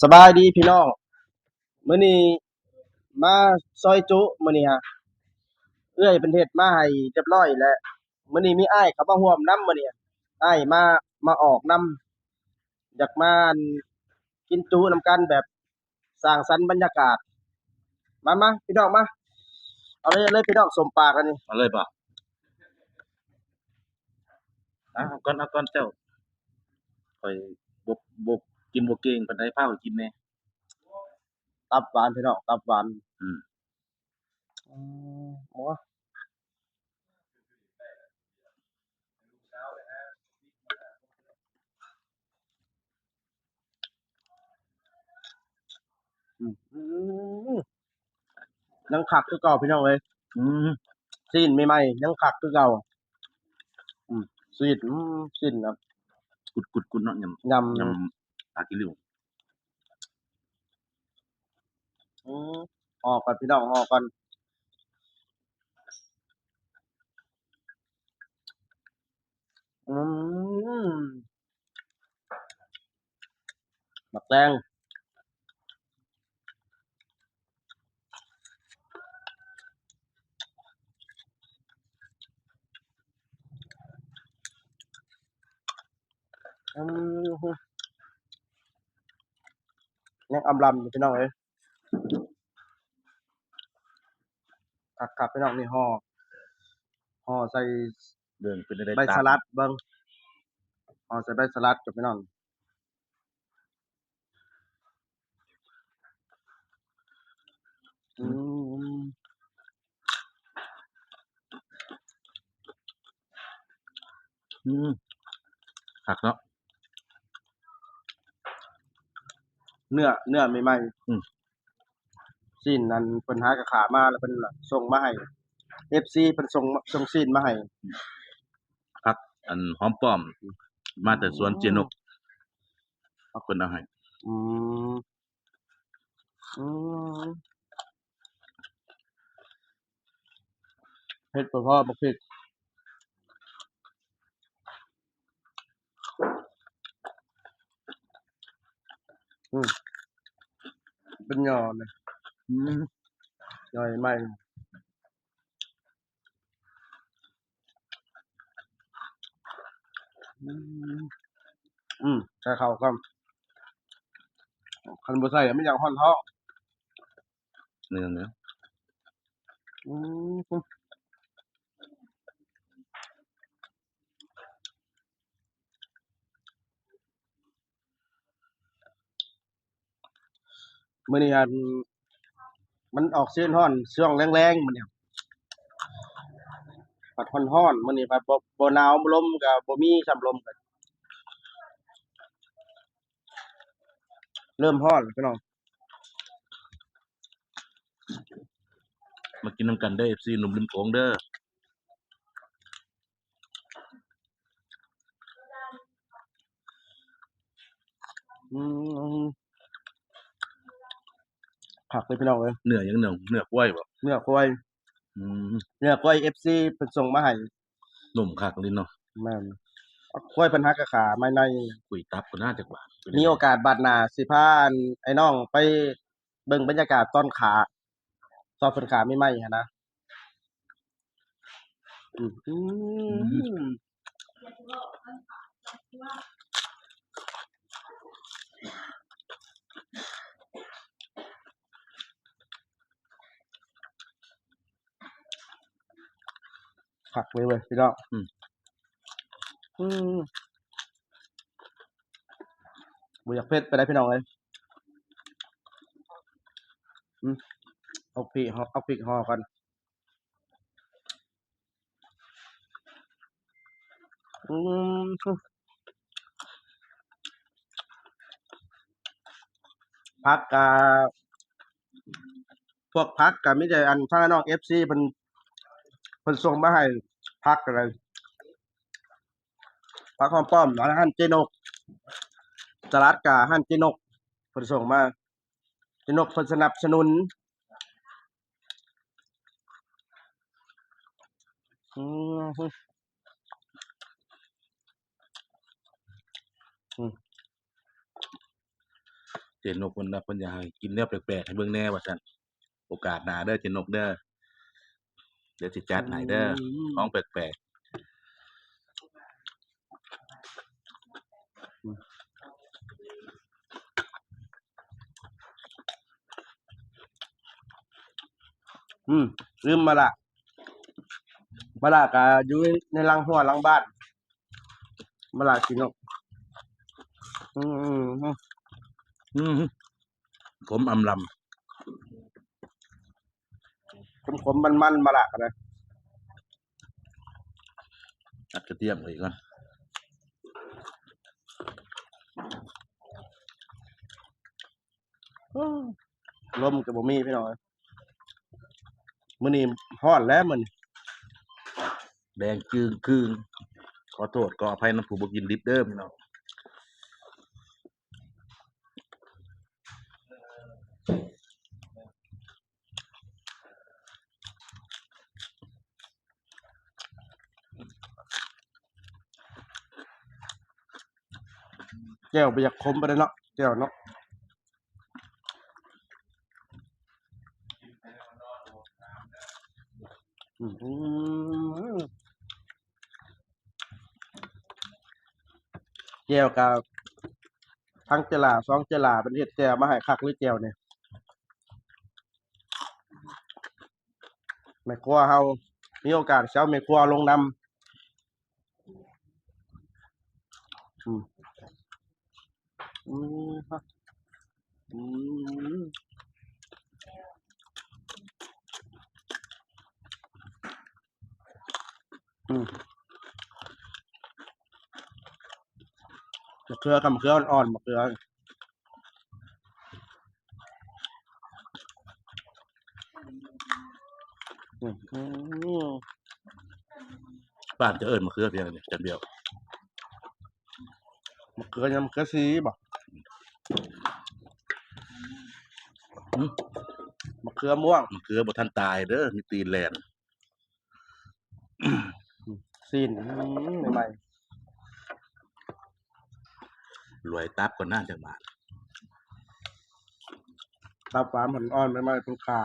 ສະບາຍດີພີ່ນ້ອງ ມື້ນີ້ມາຊອຍຈຸ ມື້ນີ້ຮະ ເອື້ອຍເພິ່ນເຮັດມາໃຫ້ຮຽບຮ້ອຍແລ້ວ. ມື້ນີ້ມີອ້າຍເຂົ້າມາຮ່ວມນຳ ມື້ນີ້ອ້າຍມາ ມາອອກນຳ ຢາກມາ ອັນ ກິນຈຸນຳກັນ ແບບສ້າງສັນບັນຍາກາດ. ມາ ມາ ພີ່ນ້ອງມາ ເອົາເລີຍ ເອົາເລີຍພີ່ນ້ອງ ສົມປາກອັນນີ້ ເອົາເລີຍບໍ່? ເອົາກ່ອນ ເອົາກ່ອນເຈົ້າ ຂ້ອຍບໍ່ ບໍ່ ກິນບໍ່ເກັ່ງປານໃດ ພາຂ້ອຍກິນແດ່. ຕັບຫວານພີ່ນ້ອງ ຕັບຫວານ ອືມ ອືມ ໂອ້ ອືມ ຍັງຄັກຄືເກົ່າພີ່ນ້ອງເອີຍ ອືມ ຊີ້ນໃໝ່ໆ ຍັງຄັກຄືເກົ່າ ອືມ ຊີ້ນ ອືມ ຊີ້ນນະ ກຸດໆໆ ເນາະ ຍຳ ຍຳ ຍຳຜັກຂີ້ລິ້ວ. ອືມ ຫໍ່ກ່ອນພີ່ນ້ອງ ຫໍ່ກ່ອນ ອືມ ໝາກແຕງ ອືມ ຍັງອຳລຳຢູ່ພີ່ນ້ອງເອີຍ ຄັກໆ ພີ່ນ້ອງ ນີ້ຫໍ່ ຫໍ່ໃສ່ ເບິ່ງເປັນໃດ ໃບສະຫຼັດເບິ່ງ ຫໍ່ໃສ່ໃບສະຫຼັດກັບພີ່ນ້ອງ ອືມ ອືມ ຄັກເນາະ ເນື້ອ ເນື້ອໃໝ່ໆ ອືມ ຊີ້ນນັ້ນເພິ່ນຫາກະຂາມາ ແລ້ວເພິ່ນສົ່ງມາໃຫ້ ເອັຟຊີ ເພິ່ນສົ່ງ ສົ່ງຊີ້ນມາໃຫ້ ຜັກ ອັນ ຫອມປ້ອມ ມາແຕ່ສວນເຈນົກ ເພິ່ນເອົາໃຫ້ ອືມ ອືມ ເຜັດບໍ່ພໍບັກພິກ ອືມ ເປັນຫຍໍ້ນະ ອືມ ຫຍໍ້ໃໝ່ ອືມ ອືມ ໃສ່ເຂົ້າກ່ອນ ຄັນບໍ່ໃສ່ມັນຢາກຮ້ອນທ້ອງ ນີ້ນະ ອືມ ມື້ນີ້ ອັນ ມັນອອກຊີນຮ້ອນຊ່ວງແລງໆ ມື້ນີ້ ພັດຮ້ອນໆ ມື້ນີ້ພັດບໍ່ ບໍ່ໜາວ ລົມກະບໍ່ມີຊ້ຳ ລົມກະເລີ່ມຮ້ອນແລ້ວພີ່ນ້ອງ. ມາກິນນຳກັນເດີ ເອັຟຊີ ໜຸ່ມລິມໂຂງເດີ. ອືມ ຄັກເລີຍພີ່ນ້ອງເອີຍ ເນື້ອຫຍັງ ເນື້ອ ເນື້ອຄວາຍບໍ່? ເນື້ອຄວາຍ ອືມ ເນື້ອຄວາຍ ເອັຟຊີ ເພິ່ນສົ່ງມາໃຫ້ ໜຸ່ມຄັກອີ່ຫຼີເນາະ. ແມ່ນ ຄວາຍເພິ່ນຫາກະຂາໃໝ່ໃນ ກຸຍຕັບພຸ້ນນາຈັກບາດ. ມີໂອກາດບາດໜ້າຊິພາ ອັນ ອ້າຍນ້ອງໄປເບິ່ງບັນຍາກາດຕອນຂາ ຕອນເພິ່ນຂາໃໝ່ໆຫັ້ນນະ. ອືມ ອືມ ຄັກເລີຍເວີຍພີ່ນ້ອງ. ອືມ ອືມ ບໍ່ຢາກເຜັດປານໃດພີ່ນ້ອງເອີຍ. ອືມ ເອົາພິກ ເອົາພິກຫໍ່ກ່ອນ. ອືມ ຜັກກະ ພວກຜັກກະມີແຕ່ ອັນ ທາງນ້ອງເອັຟຊີເພິ່ນ ເພິ່ນສົ່ງມາໃຫ້ ຜັກກະໄດ້ ຜັກຫອມປ້ອມ ຮ້ານເຈນົກ ສະຫຼັດກະຮ້ານເຈນົກ ເພິ່ນສົ່ງມາ. ເຈນົກເພິ່ນສະໜັບສະໜູນ. ອືມ ອືມ ອືມ ເຈນົກເພິ່ນວ່າເພິ່ນຢາກໃຫ້ກິນແນວແປກໆໃຫ້ເບິ່ງແດ່ວ່າຊັ້ນ. ໂອກາດໜ້າເດີເຈນົກເດີ ດຽວຊິຈັດໃຫ້ເດີ ອືມ ຂອງແປກໆ. ອືມ ລືມມາລະ ມາລະກະຢູ່ໃນຫຼັງຮົ້ວຫຼັງບ້ານ ມາລະຂີ້ນົກ. ອືມ ອືມ ອືມ ຂົມອຳລຳ ຂົມໆ ມັນໆ ມາລະກະໄດ້ ອັດກະຕຽມໄວ້ກ່ອນ. ໂອ້ ລົມກະບໍ່ມີພີ່ນ້ອງເອີຍ ມື້ນີ້ຮ້ອນແລ້ວມື້ນີ້ ແດງຈຶ່ງຄຶ່ງ. ຂໍໂທດຂໍອະໄພນຳຜູ້ບໍ່ກິນດິບເດີພີ່ນ້ອງ. ແຈ່ວບໍ່ຢາກຂົມປານໃດເນາະ ແຈ່ວເນາະ. ອືມ ແຈ່ວກະທັງເຈລາ ສອງເຈລາ ເພິ່ນເຮັດແຈ່ວມາໃຫ້ຄັກເລີຍແຈ່ວນີ້. ແມ່ຄົວເຮົາ ມີໂອກາດຊິເອົາແມ່ຄົວລົງນຳ. ອືມ ອືມ ອືມ ອືມ ໝາກເຂືອກະໝາກເຂືອອ່ອນໆ ໝາກເຂືອ. ອືມ ບ້ານເຈົ້າເອີ້ນມະເຂືອຫຍັງນີ້ ຈັນບຽວ? ມະເຂືອຫຍັງ ມະເຂືອສີບໍ? ຫືມ? ມະເຂືອມ່ວງ ມະເຂືອບໍ່ທັນຕາຍເດີ ມີຕີນແລ່ນ. ຊີ້ນ ອືມ ໃໝ່ໆ ລວຍຕັບກ່ອນນະຈັກບາດ. ຕັບຫວານອ່ອນໆ ໃໝ່ໆ ເພິ່ນຂ້າ.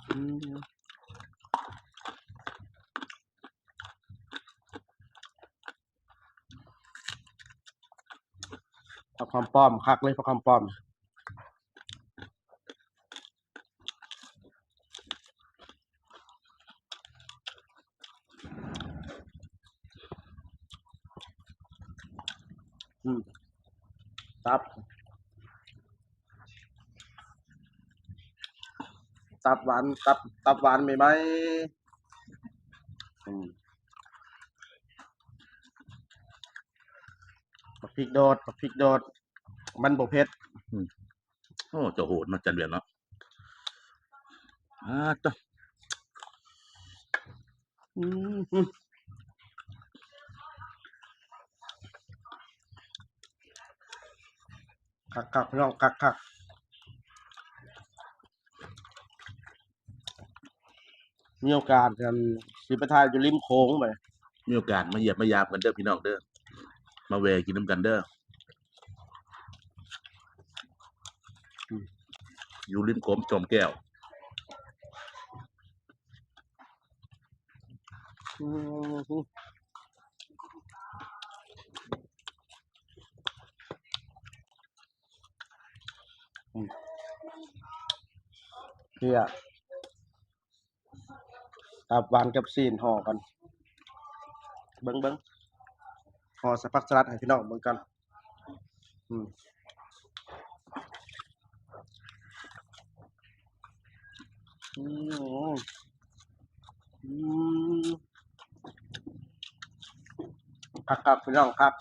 ອືມ ຜັກຫອມປ້ອມ ຄັກເລີຍ ຜັກຫອມປ້ອມ. ອືມ ຕັບ ຕັບຫວານ ຕັບ ຕັບຫວານໃໝ່ໆ. ອືມ ບັກພິກໂດດ ບັກພິກໂດດ ມັນບໍ່ເຜັດ. ອືມ ໂອ້ ເຈົ້າໂຫດເນາະ ຈັນວຽນເນາະ. ອາ ຕະ ອືມ ຄັກໆ ພີ່ນ້ອງ ຄັກໆ. ມີໂອກາດ ອັນ ຊິໄປຖ່າຍຢູ່ລິມໂຂງບາດນີ້ ມີໂອກາດມາຢ້ຽມມາຢາມກັນເດີພີ່ນ້ອງເດີ ມາແວ່ກິນນຳກັນເດີ ຢູ່ລິມໂຂງຈອມແກ້ວ. ອືມ ອືມ ເພຍ ຕັບຫວານກັບຊີ້ນຫໍ່ກັນ ເບິ່ງໆ ຫໍ່ໃສ່ຜັກສະລັດໃຫ້ພີ່ນ້ອງເບິ່ງກັນ. ອືມ ອືມ ອືມ ຄັກໆ ພີ່ນ້ອງ ຄັກ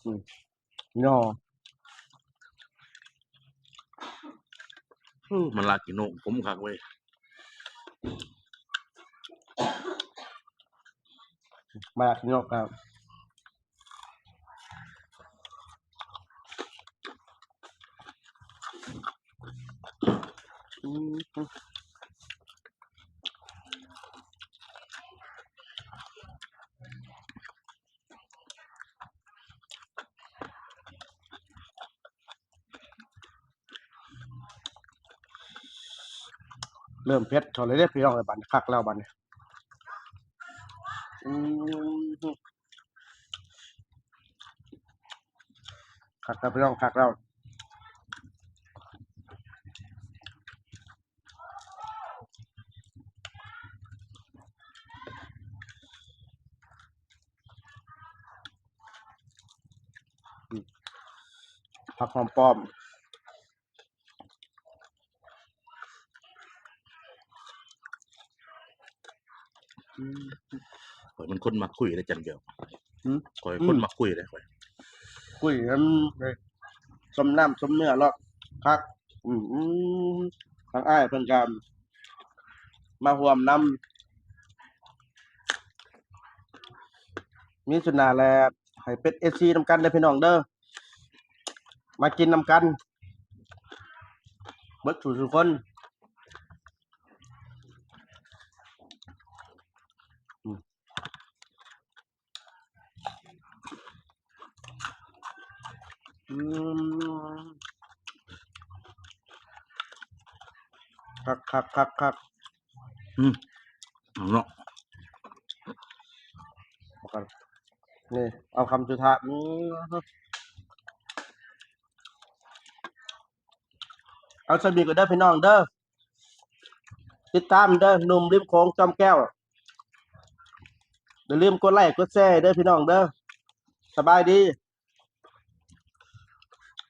ອືມ. ເນາະ ອືມ ມັນລາກິໂນ ຂົມຄັກເວີຍ ມາກິໂນກະ ອືມ. ເລີ່ມເຜັດເທົ່າໃດເດ້ພີ່ນ້ອງເອີຍ ບັດນີ້ຄັກແລ້ວບັດນີ້. ອືມ ຄັກແລ້ວພີ່ນ້ອງ ຄັກແລ້ວ. ອືມ ຜັກຫອມປ້ອມ. ອືມ ຂ້ອຍມັນຄົນມັກຄຸຍເດ້ ຈັນແກ້ວ. ຫືມ? ຂ້ອຍ ອືມ ຄົນມັກຄຸຍເດ້ຂ້ອຍ. ຄຸຍ ອືມ ສົມນ້ຳສົມເນື້ອເນາະ ຄັກ. ອືມ ອືມ ທາງອ້າຍເພິ່ນກໍມາຮ່ວມນຳ. ມີສຸດໜ້າແລະ ໃຫ້ເປັນເອັຟຊີນຳກັນເດີພີ່ນ້ອງເດີ ມາກິນນຳກັນເບິດສູ່ສຸຄົນ. ອືມ ອືມ ຄັກໆໆໆ. ອືມ ເອົາເນາະ ນີ້ ເອົາຄຳສຸດທ້າຍ. ອືມ ເອົາສ່ຳນີ້ກໍເດີພີ່ນ້ອງເດີ ຕິດຕາມເດີ ໜຸ່ມລິມໂຂງຈອມແກ້ວ. ຢ່າລືມກົດໄລ້ກົດແຊເດີພີ່ນ້ອງເດີ. ສະບາຍດີ.